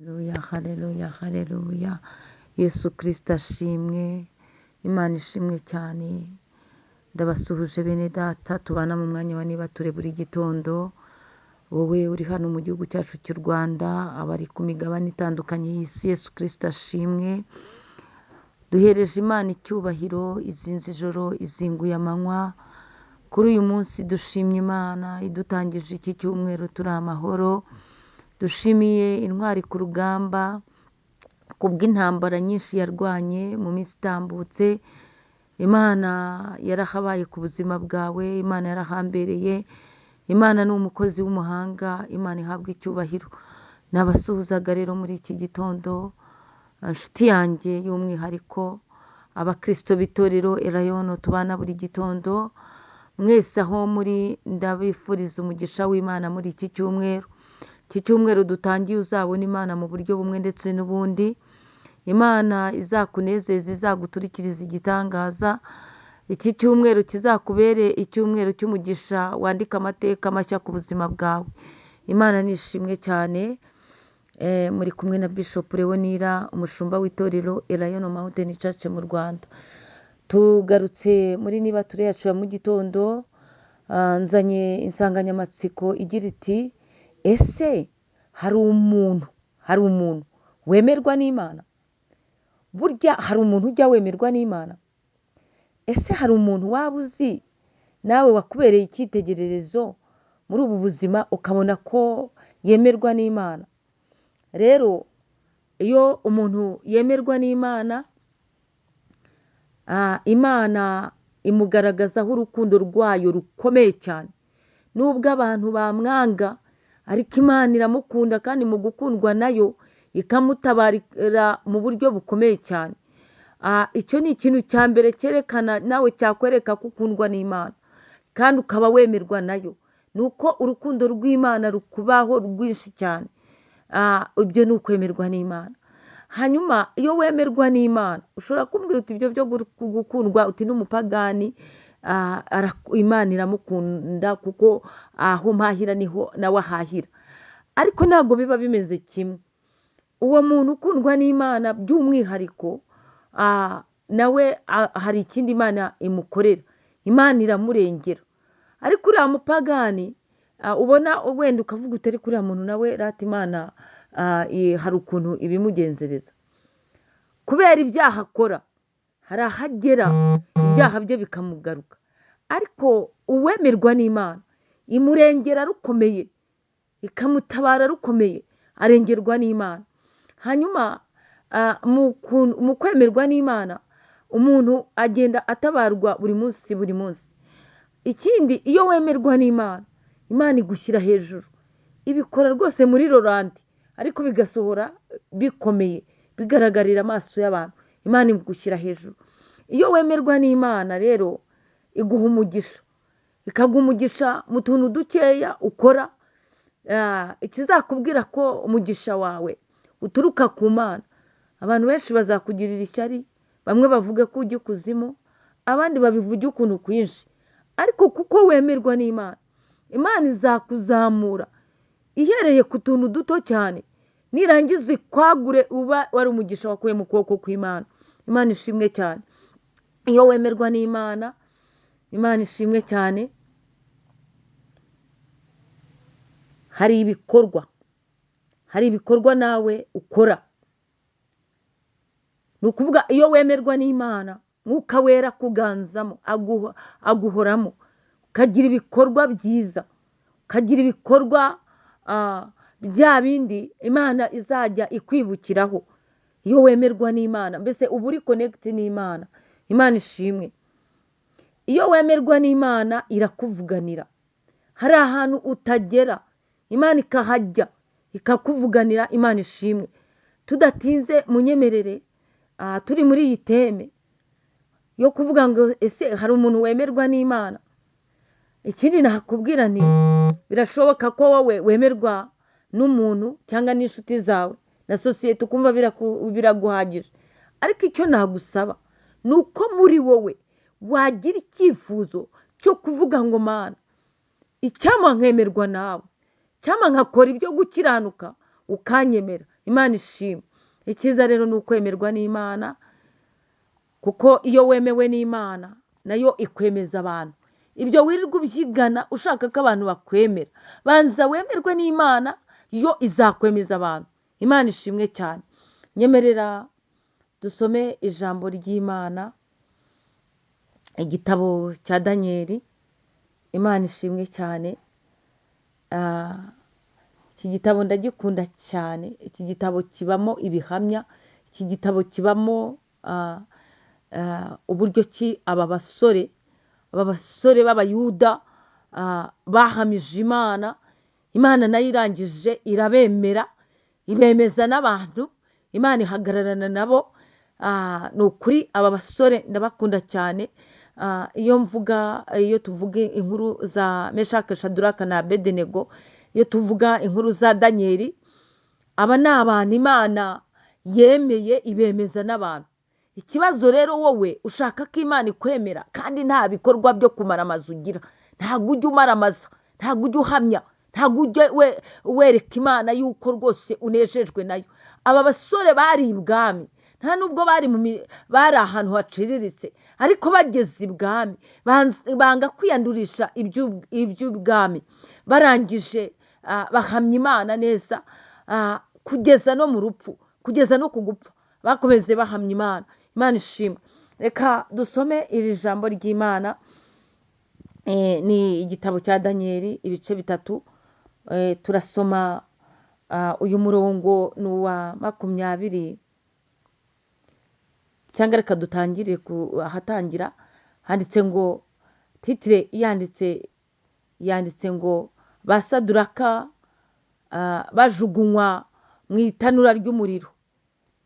Haleluya, haleluya, haleluya. Yesu Kristo ashimwe, Imana ishimwe cyane. Ndabasuhuje bene data tubana mu mwanya wa nibature buri gitondo. Wowe uri hano mu gihugu cyacu cy'u Rwanda, abari ku migabane itandukanye y'isi, Yesu Kristo ashimwe. Duhereje Imana icyubahiro, izinze ijoro, izinguye amanywa. Kuri uyu munsi dushimye Imana idutangije iki cyumweru turi amahoro. Dushimiye intwari ku rugamba kubw'intambara nyinshi yarwanye mu minsi itambutse. Imana yarahabaye ku buzima bwawe, Imana yarahambereye, Imana ni umukozi w'umuhanga, Imana ihabwa icyubahiro. Nabasuhuzaga rero muri iki gitondo, inshuti yanjye y'umwihariko, abakristo b'itorero Elayono tubana buri gitondo, mwese aho muri ndabifuriza umugisha w'Imana muri iki cyumweru. Iki cyumweru dutangiye uzabona Imana mu buryo bumwe ndetse n'ubundi. Imana izakunezeza, izaguturikiriza igitangaza. Iki cyumweru kizakubere icyumweru cy'umugisha, wandike amateka mashya ku buzima bwawe. Imana nishimwe cyane. Muri kumwe na Bishop Leonira, umushumba w'itorero Elayono Mountain Church mu Rwanda. Tugarutse muri nibature yacu ya mu gitondo, nzanye insanganyamatsiko igira iti: ese hari umuntu wemerwa n'Imana? Burya hari umuntu ujya wemerwa n'Imana? Ese hari umuntu waba uzi nawe wakubereye icyitegererezo muri ubu buzima, ukabona ko yemerwa n'Imana? Rero iyo umuntu yemerwa n'Imana, Imana imugaragazaho urukundo rwayo rukomeye cyane. Nubwo abantu bamwanga, ariko Imana iramukunda, kandi mu gukundwa nayo ikamutabarira mu buryo bukomeye cyane. Icyo ni ikintu cya mbere cyerekana nawe cyakwereka ko ukundwa n'Imana kandi ukaba wemerwa nayo, ni uko urukundo rw'Imana rukubaho rwinshi cyane. Ibyo ni ukwemerwa n'Imana. Hanyuma iyo wemerwa n'Imana, ushobora kumbwira uti ibyo byo gukundwa, uti n'umupagani Imana iramukunda kuko aho mpahira niho nawe ahahira. Ariko ntabwo biba bimeze kimwe. Uwo muntu ukundwa n'Imana by'umwihariko, nawe hari ikindi Imana imukorera, Imana iramurengera. Ariko uriya mupagani ubona wenda ukavuga uti ariko uriya muntu nawe rata Imana hari ukuntu ibimugenzereza kubera ibyaha akora, hari aho agera ibyaha bye bikamugaruka. Ariko uwemerwa n'Imana imurengera rukomeye, ikamutabara rukomeye, arengerwa n'Imana. Hanyuma mu kwemerwa n'Imana, umuntu agenda atabarwa buri munsi buri munsi. Ikindi, iyo wemerwa n'Imana, Imana igushyira hejuru. Ibikora rwose muri rorandi, ariko bigasohora bikomeye, bigaragarira amaso y'abantu. Imana igushyira hejuru. Iyo wemerwa n'Imana rero, iguha umugisha, ikaguha umugisha mu tuntu dukeya ukora. Ikizakubwira ko umugisha wawe uturuka ku Mana, abantu benshi bazakugirira ishyari, bamwe bavuge ko ujya ikuzimu, abandi babivuge ukuntu kwinshi. Ariko kuko wemerwa n'Imana, Imana izakuzamura ihereye ku tuntu duto cyane, nirangiza ikwagure, uba wari umugisha wakuye mu kuboko kw'Imana. Imana ishimwe cyane. Iyo wemerwa n'Imana, Imana ishimwe cyane, hari ibikorwa nawe ukora. Ni ukuvuga iyo wemerwa n'Imana, Mwuka Wera akuganzamo, aguhoramo, ukagira ibikorwa byiza, ukagira ibikorwa bya bindi Imana izajya ikwibukiraho. Iyo wemerwa n'Imana, mbese uba uri connecté n'Imana. Imana ishimwe. Iyo wemerwa n'Imana, irakuvuganira. Hari ahantu utagera, Imana ikahajya ikakuvuganira. Imana ishimwe. Tudatinze, munyemerere, turi muri iyi thème yo kuvuga ngo ese hari umuntu wemerwa n'Imana? Ikindi nakubwira ni birashoboka ko wowe wemerwa n'umuntu cyangwa n'inshuti zawe na sosiyete, ukumva biraguhagije. Ariko icyo nagusaba ni uko muri wowe wagira icyifuzo cyo kuvuga ngo: "Mana, icyampa nkemerwa nawe, cyampa nkakora ibyo gukiranuka ukanyemera." Imana ishimwe. Icyiza rero ni ukwemerwa n'Imana, kuko iyo wemewe n'Imana nayo ikwemeza abantu. Ibyo wirirwa ubyigana ushaka ko abantu bakwemera, banza wemerwe n'Imana, yo izakwemeza abantu. Imana ishimwe cyane. Nyemerera dusome ijambo ry'Imana, igitabo cya Daniyeli. Imana ishimwe cyane. Iki gitabo ndagikunda cyane. Iki gitabo kibamo ibihamya, iki gitabo kibamo uburyo ki aba basore b'Abayuda bahamije Imana, Imana nayo irangije irabemera, ibemeza n'abantu, Imana ihagararana nabo. Ni ukuri aba basore ndabakunda cyane. Iyo tuvuga inkuru za Meshake, Shaduraka na Abedenego, iyo tuvuga inkuru za Daniyeli, aba ni abantu Imana yemeye ibemeza n'abantu. Ikibazo rero wowe ushaka ko Imana ikwemera kandi nta bikorwa byo kumaramaza ugira, ntabwo ujya umaramaza, ntabwo ujya uhamya, ntabwo ujya wereka Imana yuko rwose unejejwe nayo. Aba basore bari ibwami, nta nubwo bari ahantu haciriritse, ariko bageze ibwami banga kwiyandurisha iby'ubwami, barangije bahamya Imana neza kugeza no mu rupfu, kugeza no ku gupfa, bakomeze bahamya Imana. Imana ishimwe. Reka dusome iri jambo ry'Imana. Ni igitabo cya Daniyeli ibice 3. Turasoma uyu murongo ni uwa 20, cyangwa reka dutangire ahatangira. Handitse ngo titire yanditse ngo ba Saduraka bajugunywa mu itanura ry'umuriro.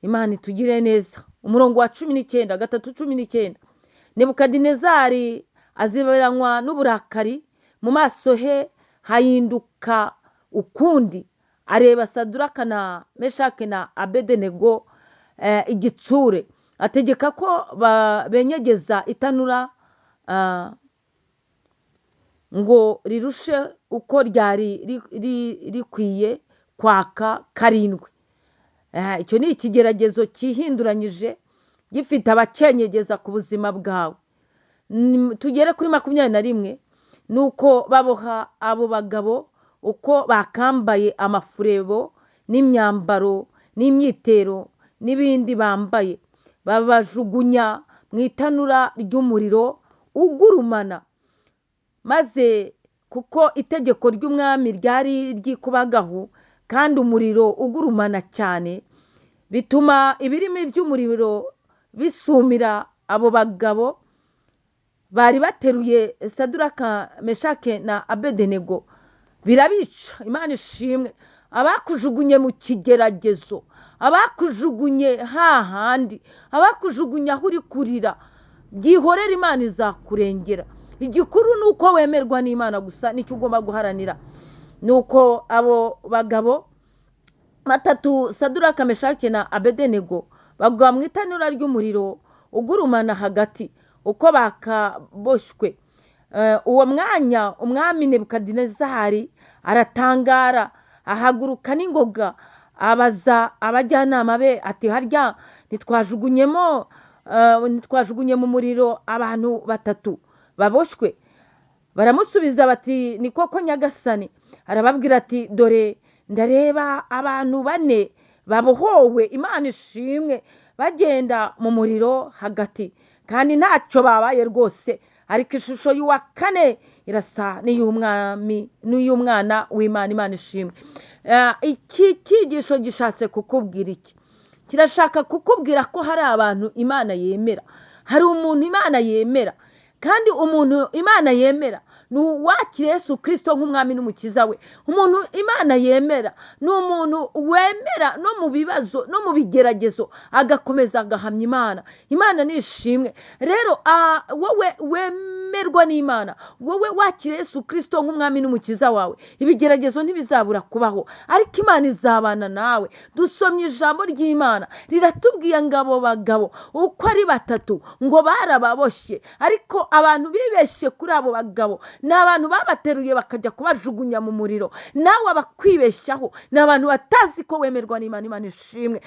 Imana itugire neza. Umurongo wa 19, 3:19. Nebukadinezari aziberanywa n'uburakari, mu maso he hahinduka ukundi, areba Saduraka na Meshake na Abedenego igitsure, ategeka ko benyegeza itanura ngo rirushe uko ryari rikwiye kwaka 7. Icyo ni ikigeragezo cyihinduranyije gifite abakenyegeza ku buzima bwawe. Tugere kuri 21. Nuko baboha abo bagabo uko bakambaye amafurebo n'imyambaro n'imyitero n'ibindi bambaye, babajugunya mu itanura ry'umuriro ugurumana. Maze kuko itegeko ry'umwami ryari ryikubagahu kandi umuriro ugurumana cyane, bituma ibirimi by'umuriro bisumira abo bagabo bari bateruye Saduraka, Meshake na Abedenego, birabica. Imana ishimwe. Abakujugunye mu kigeragezo, abakujugunye hahandi, abakujugunye aho uri kurira, byihorere, Imana izakurengera. Igikuru ni uko wemerwa n'Imana gusa, nicyo ugomba guharanira. Nuko abo bagabo batatu Saduraka, Meshake na Abedenego bagwa mu itanura ry'umuriro ugurumana hagati uko bakaboshywe. Uwo mwanya umwami Nebukadinezari aratangara, ahaguruka n'ingoga, abaza abajyanama be ati harya ntitwajugunye mu muriro abantu 3 baboshywe? Baramusubiza bati ni koko Nyagasani. Arababwira ati dore ndareba abantu 4 babohowe, Imana ishimwe, bagenda mu muriro hagati, kandi ntacyo babaye rwose, ariko ishusho y'uwa 4 irasa n'iy'umwami n'iy'umwana w'Imana. Imana ishimwe. Iki cyigisho gishatse kukubwira iki? Kirashaka kukubwira ko hari abantu Imana yemera, hari umuntu Imana yemera, kandi umuntu Imana yemera ni uwakira Yesu Kristo nk'umwami n'umukiza we. Umuntu Imana yemera ni umuntu wemera no mu bibazo no mu bigeragezo agakomeza agahamya Imana. Imana ni ishimwe. Rero wowe wemerwa n'Imana, wowe wakira Yesu Kristo nk'umwami n'umukiza wawe, ibigeragezo ntibizabura kubaho, ariko Imana izabana nawe. Dusomye ijambo ry'Imana riratubwiye ngo abo bagabo uko ari 3 ngo barababoshye, ariko Abantu bibeshye kuri abo bagabo ni abantu babateruye bakajya kubajugunya mu muriro. Nawe abakwibeshyaho ni abantu batazi ko wemerwa n'Imana. Imana ishimwe.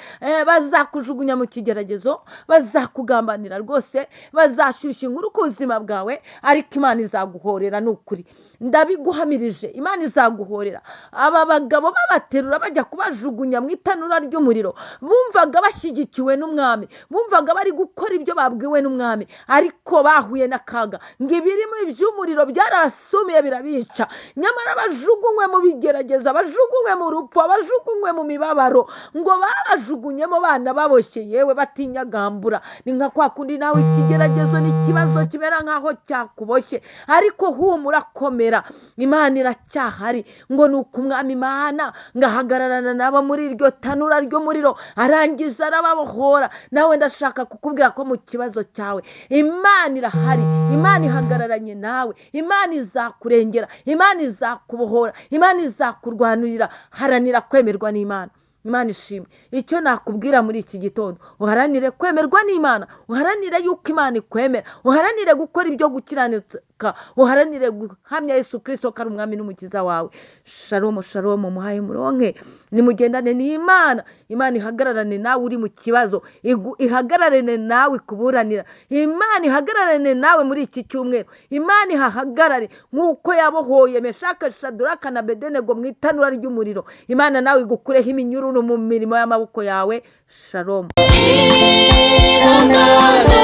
Bazakujugunya mu kigeragezo, bazakugambanira rwose, bazashyushya inkuru ku buzima bwawe, ariko Imana izaguhorera. Ni ukuri ndabiguhamirije, Imana izaguhorera. Aba bagabo babaterura bajya kubajugunya mu itanura ry'umuriro, bumvaga bashyigikiwe n'umwami, bumvaga bari gukora ibyo babwiwe n'umwami, ariko bahuye n'akaga. Ngo ibirimo iby'umuriro byarabasumiye birabica. Nyamara bajugunywe mu bigerageza, bajugunywe mu rupfu, bajugunywe mu mibabaro, ngo babajugunyemo bana baboshye, yewe batinyagambura. Ni nka kwa kundi nawe ikigeragezo n'ikibazo kimera nk'aho cyakuboshye, ariko humura, komera, Imana iracyahari. Ngo ni uko umwami Imana ngahagararana nabo muri iryo tanura ry'umuriro, arangije arababohora. Nawe ndashaka kukubwira ko mu kibazo cyawe Imana irahari, Imana ihagararanye nawe, Imana izakurengera, Imana izakubohora, Imana izakurwanirira. Haranira kwemerwa n'Imana. Imana ishimwe. Icyo nakubwira muri iki gitondo, uharanire kwemerwa n'Imana, uharanire yuko Imana ikwemera, uharanire gukora ibyo gukiranuka, uharanire guhamya Yesu Kirisito ko ari umwami n'umukiza wawe. Shalomu shalomu, muhaye muronke, nimugendane n'Imana. Imana ihagararane nawe uri mu kibazo, ihagararane nawe ikuburanira. Imana ihagararane nawe muri iki cyumweru. Imana ihahagarare nk'uko yabohoye Meshaka, Shadraka na Abedenego mu itanura ry'umuriro. Imana nawe igukureho iminyururu mu mirimo y'amaboko yawe. Shalomu. Irangana.